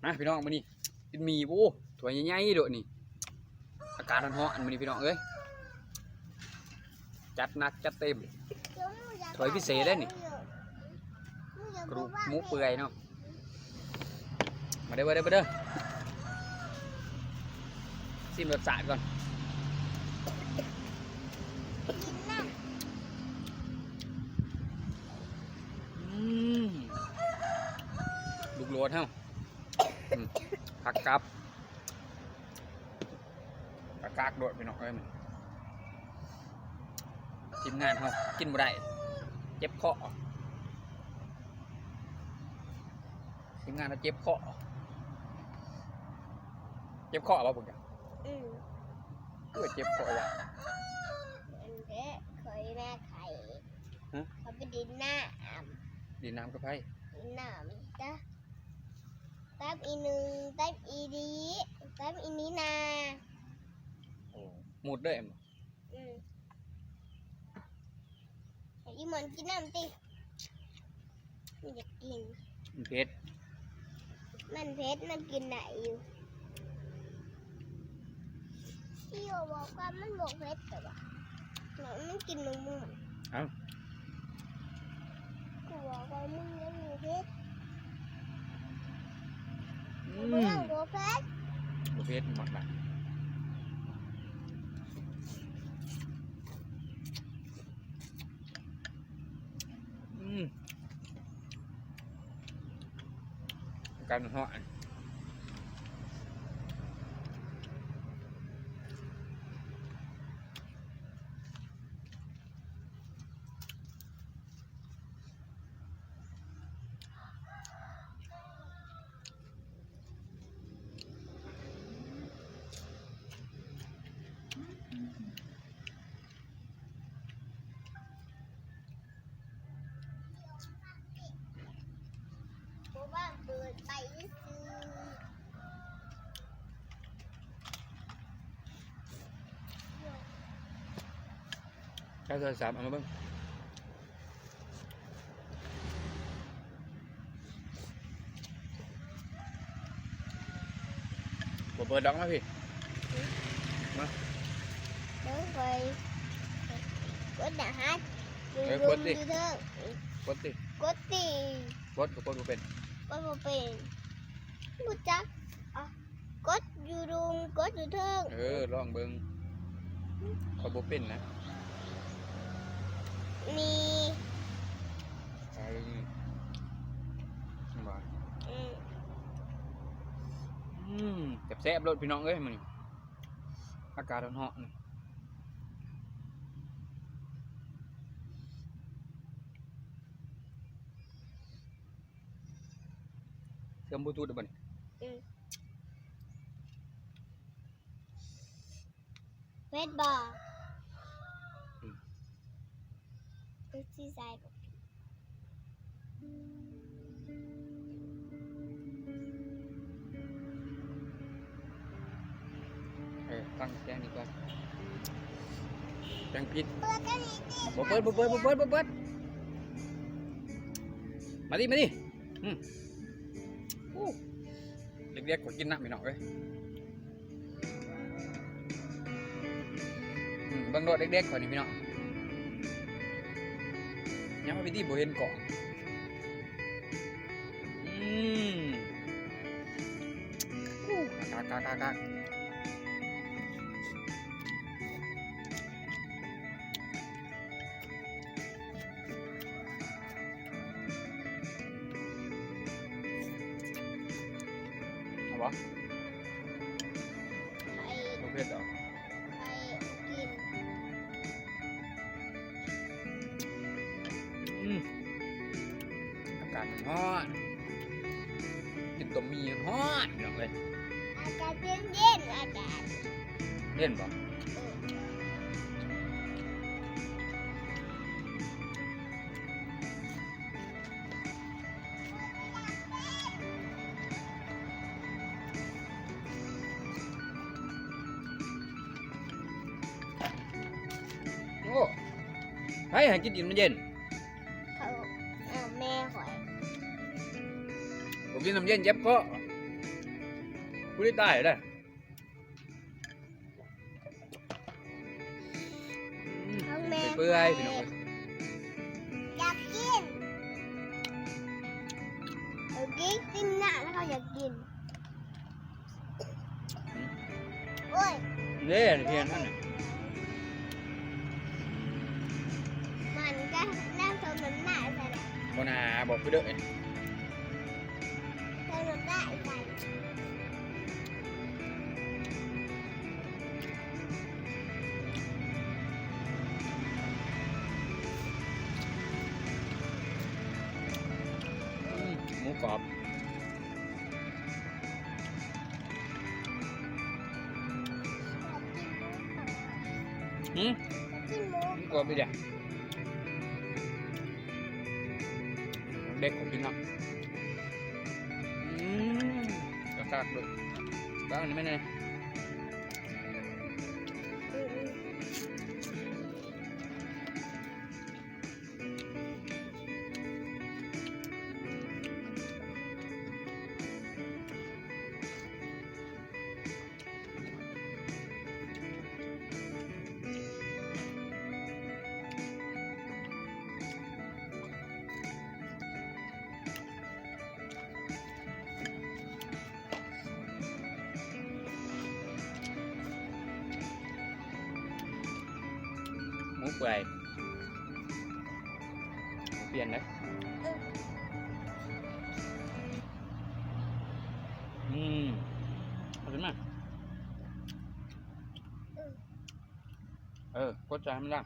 ມາພີ່ນ້ອງ ມື້ນີ້ກິນໝີ່ ໂອ້ ຖ້ວຍໃຫຍ່ໆໂດດນີ້ ອາກາດຮ້ອນໆ ມື້ນີ້ພີ່ນ້ອງເອີຍ ຈັດໜັກຈັດເຕັມ ຖ້ວຍພິເສດເດ້ນີ້ ກະດູກໝູເປື່ອຍເນາະ ມາເດີ ມາເດີ ມາເດີ ຊີມລົດຊາດກ່ອນ ອືມ ລູກໂລດເຮົາ ອືມ ຜັກກັບ ກະກາກໂລດພີ່ນ້ອງເອີຍ ທີມງານເຮົາກິນບໍ່ໄດ້ ເຈັບຄໍ ທີມງານເຮົາເຈັບຄໍ ເຈັບຄໍບໍ່ພວກເຈົ້າ? ອືມ ຄືວ່າເຈັບຄໍຫຍັງ? ອັນເດ້ ຂ້ອຍມາໄຂ້ ຮະ? ຂ້ອຍໄປຫຼິ້ນນ້ຳ ຫຼິ້ນນ້ຳກັບໃຜ? ຫຼິ້ນນ້ຳກະ ກັບອີ່ໜຶ່ງ ກັບອີ່ດີ ກັບອີ່ນີນາ ໂອ້ ໝົດເລີຍແມ່ນບໍ່? ອືມ ໃຫ້ອີ່ໝອນກິນນ້ຳຕິ ມັນຢາກກິນ ມັນເຜັດ ມັນເຜັດ ມັນກິນໄດ້ຢູ່ ອີ່ໂອບອກວ່າມັນບໍ່ເຜັດ ແຕ່ວ່າ ແລ້ວມັນກິນໝາກມ່ວງ ເອົ້າ ກູບອກວ່າມຶງຍັງບໍ່ເຜັດ ອືມ ບໍ່ເຜັດ ບໍ່ເຜັດ ມັກນະ ອືມ ອາກາດຮ້ອນ. ໃຊ້ໂທລະສັບເອົາມາເບິ່ງ. ບໍ່ເປີດດອກ ມາພີ້ ມາ ເບິ່ງຂ້ອຍ ກົດນະຮັດ ເອີ ກົດຕິ ຢູ່ເທິງ ກົດຕິ ກົດຕິ ກົດ ຂ້ອຍກົດບໍ່ເປັນ ກົດບໍ່ເປັນ ບໍ່ຈັກ ເອົາ ກົດຢູ່ລຸ່ມ ກົດຢູ່ເທິງ ເອີ ລອງເບິ່ງ ຂ້ອຍບໍ່ເປັນນະ ນີ້ ເອີ ນີ້ ເຫັນບໍ່ ອືມ ອືມ ແຊບໆໂລດພີ່ນ້ອງເອີຍ ມື້ນີ້ ອາກາດຮ້ອນໆ ເຊື່ອມບລູທູດໄດ້ບໍ່ນີ້? ອືມ ເຜັດບໍ່? ອືມ ເປັນສີໃສບໍ່? ເອີ ຕັ້ງແຈ້ງນີ້ກ່ອນ ແຈ້ງຜິດ ບໍ່ເປີດ ບໍ່ເປີດ ບໍ່ເປີດ ບໍ່ເປີດ ບໍ່ເປີດ ມານີ້ ມານີ້ ອືມ ໂອ້ ເດັກໆ ກໍກິນນຳ ພີ່ນ້ອງເອີຍ ອືມ ເບິ່ງໂລດເດັກໆ ຂ້ອຍນີ້ ພີ່ນ້ອງ ຍັງມາພິທີບໍ່ເຫັນກ້ອງ ອືມ ໂອ້ ກາກໆໆໆ ເອົາບໍ່? ໄຂ່ ບໍ່ເຜັດດອກ ໄຂ່ກິນ ອືມ ອາກາດມັນຮ້ອນ ກິນຕົ້ມໝີ່ຮ້ອນ ພີ່ນ້ອງເອີຍ ອາກາດເຢັນໆ ອາກາດ ເຢັນບໍ່? ເອີ. ໂອ້ ໃຜໃຫ້ກິນນ້ຳເຢັນ? ເຂົາ ເອີ ແມ່ຂ້ອຍ ບໍ່ກິນນ້ຳເຢັນເຈັບຄໍ. ຜູ້ໄດ້ຕາຍແລ້ວ. ອືມ ຂອງແມ່ ເປື່ອຍໆ ພີ່ນ້ອງເອີຍ. ຢາກກິນ ເອົາກິນ ກິນນະ ແລ້ວເຂົາຢາກກິນ. ໂອ້ຍ ເດ້ ທຽນຫັ້ນນະ ມັນກະນ້ຳ ເອົານ້ຳໜ້າໃສ່ແຫຼະ. ບໍ່ໜ້າ ບອກຄືເດີ ເອົານ້ຳໜ້າໃສ່. ອືມ ໝູກອບ. ຫືມ ກິນໝູ ໝູກອບອີກແລ້ວ. ເດັກຂອງກິນເນາະ. ອືມ ກະຄັກເດີ. ວາງນີ້ແມ່ນແນ່. ໝູເປື່ອຍ ໝູປ່ຽນເດ້. ອືມ ເອົາຂຶ້ນມາ. ເອີ ກົດໃສ່ໃຫ້ມັນລາ.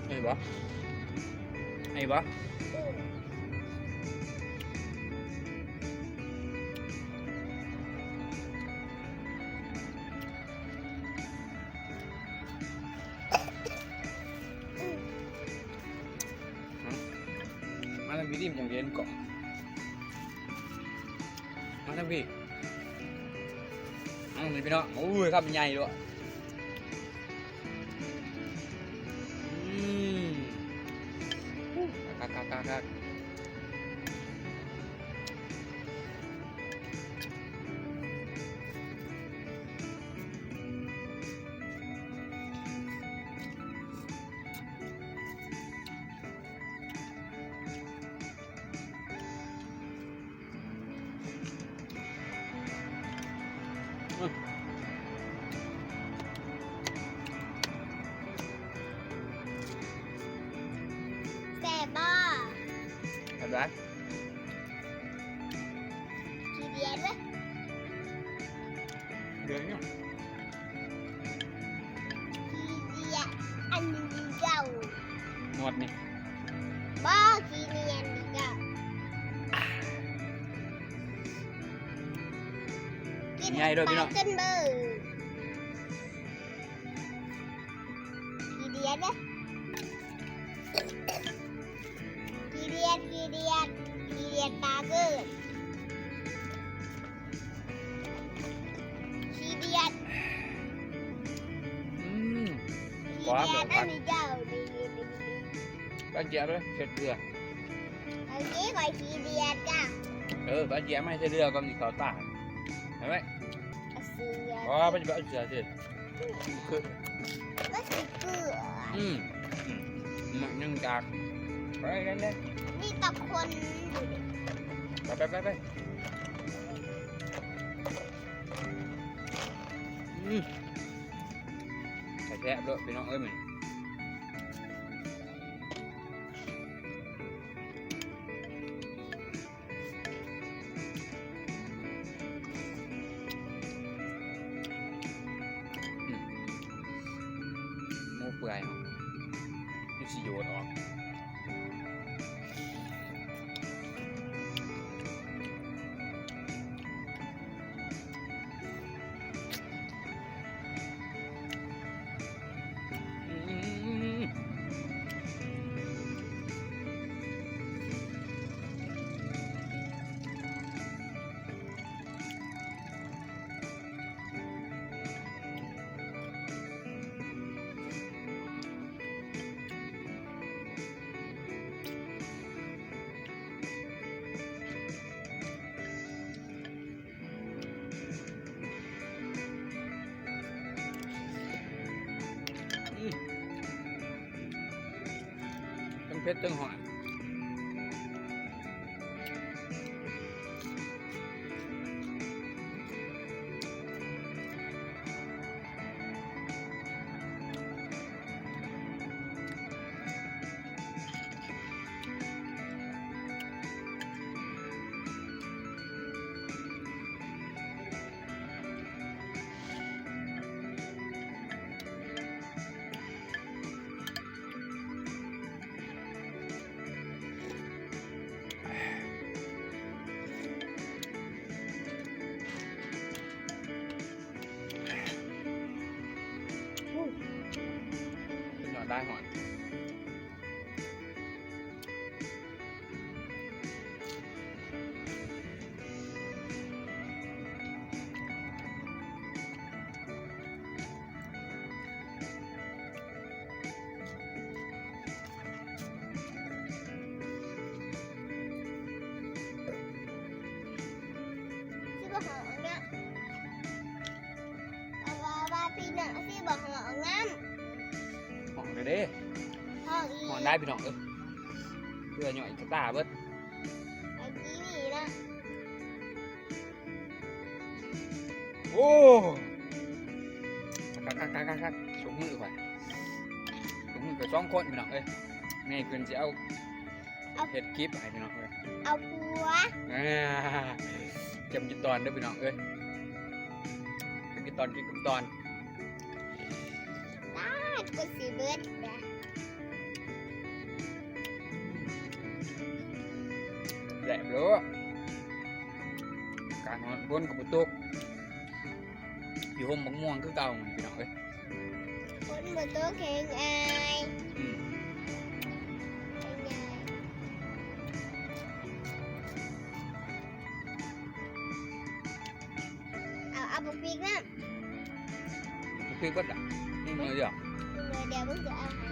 ເຫັນບໍ່ ເຫັນບໍ່? ມາທາງພີ້ຕິ ມັນຈັ່ງເຢັນເກາະ. ມາທາງພີ້ ມາທາງພີ້ພີ່ນ້ອງ. ໂອ້ຍ ຄຳໃຫຍ່ດ້ວຍ. ອືມ ຄັກໆໆໆ. ແຊບບໍ່? ແຊບຫຼາຍ. ຂີ້ດຽດເວີຍ. ດຽດຫຍັງ? ຂີ້ດຽດ ອັນນີ້ເຈົ້າ ໝົດນີ້. ບໍ່ ຂີ້ດຽດນີ້ເຈົ້າ. ກິນ ໃຫຍ່ເດີພີ່ນ້ອງ ປາກຈົນເບີ. ຂີ້ດຽດເດ້. ຂີ້ດຽດ ຂີ້ດຽດ ຂີ້ດຽດປາເກີດ. ຂີ້ດຽດ. ອືມ ຂີ້ດຽດ ອັນນີ້ເຈົ້າ. ປ້າເຈຍບເລີຍ ເຮັດເຫຼືອ. ອັນນີ້ຂ້ອຍຂີ້ດຽດຈ້າ. ເອີ ປ້າເຈຍບມາໃຫ້ເສືອກ່ອນ ຊິເຂົ້າຕາ. ເຫັນໄໝ? ເອົາເສືອ. ບໍ່ ໄປຊິເອົາເສືອຊິ. ຄື ມັນຊິເກືອ. ອືມ ອືມ ມັນຍັງຈາກ. ໄປກັນເດ້. ມີແຕ່ຄົນຢູ່. ໄປ ໄປ ໄປ ໄປ. ອືມ ແຊບເດີພີ່ນ້ອງເອີຍ ມື້ນີ້. ອືມ ໝູເປື່ອຍ ມັນຊິໂຍດອອກ. ອືມ ເຜັດເຖິງຮ້ອນ. ສຸດຍອດຫຼາຍ ຮ້ອນ. ຊິບໍ່ຮ້ອນນະ ວ່າ ວ່າ ວ່າພີ່ນ້ອງຊິບໍ່ຮ້ອນນຳ. ຮ້ອນເດ້ ຮ້ອນອີ່ຫຼີ ຮ້ອນຫຼາຍພີ່ນ້ອງເອີຍ ເພື່ອຫຍ້ອຍກະຕ່າເບິດ. ໄອ້ຈີ່ນີ້ນະ ໂອ້ ຄັກໆໆໆ ຍົກມືຂ້ອຍ ຍົກມືຂ້ອຍສອງຄົນພີ່ນ້ອງເອີຍ. ນີ້ເພິ່ນຊິເອົາ ເອົາ ເຮັດຄລິບໃຫ້ພີ່ນ້ອງເອີຍ ເອົາຜົວ ອ່າ ກຽມກິນຕອນເດີພີ່ນ້ອງເອີຍ ກຽມກິນຕອນ ກິນຕອນ. ປາດ ກໍຊິເບິດນະ ແຊບໂລດ. ອາກາດຮ້ອນ ຝົນກໍບໍ່ຕົກ ຢູ່ຮົ່ມບັກມ່ວງຄືເກົ່າພີ່ນ້ອງເອີຍ. ຝົນບໍ່ຕົກແຮງອາຍ ອືມ ເອົາ ເອົາບັກພິກນຳ. ຄືເບິດລະ ໜຶ່ງໜ່ວຍດຽວ ໜຶ່ງໜ່ວຍດຽວ ມຶງຈະເອົາໃຫ້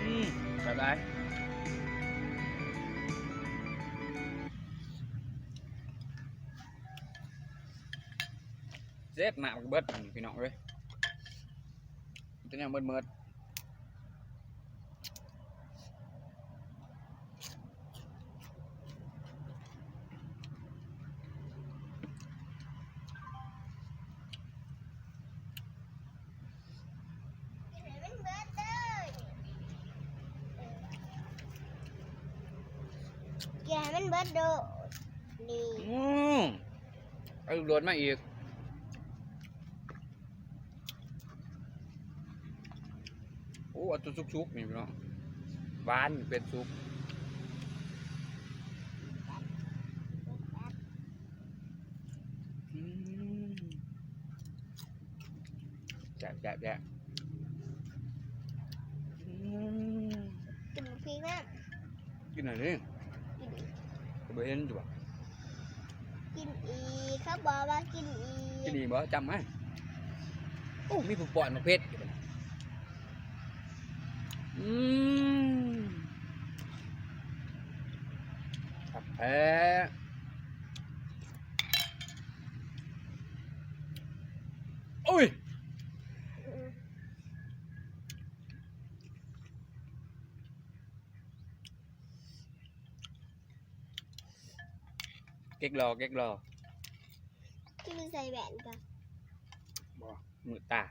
ອືມ ແຊບຫຼາຍ. ເສັດ ນ້ຳກໍເບິດ ພີ່ນ້ອງເອີຍ ເປັນຫຍັງເບິດໆ. ກິນໃຫ້ມັນເບິດເດີ ກິນໃຫ້ມັນເບິດໂດ ນີ້ ອືມ ເອົາໂລດມາອີກ. ໂອ້ ເອົາຕົວສຸກໆ ນີ້ພີ່ນ້ອງ ຫວານເປັນສຸກ. ອືມ ແຊບໆໆ ອືມ ກິນບັກພິກນະ ກິນອັນນີ້ ກິນອີກ ກໍບໍ່ເຫັນຢູ່ວ່າ ກິນອີກ ເຂົາບອກວ່າກິນອີກ ກິນອີກບໍ່ ຈຳໄວ້. ໂອ້ ມີຜູ້ປ້ອນໝາກເຜັດຢູ່ບັດນີ້. ອືມ ຄັກແທ້ ໂອ້ຍ. ເກັກລໍ ເກັກລໍ ຄືບໍ່ໃສ່ແວ່ນກະ ບໍ່ ມືດຕາ.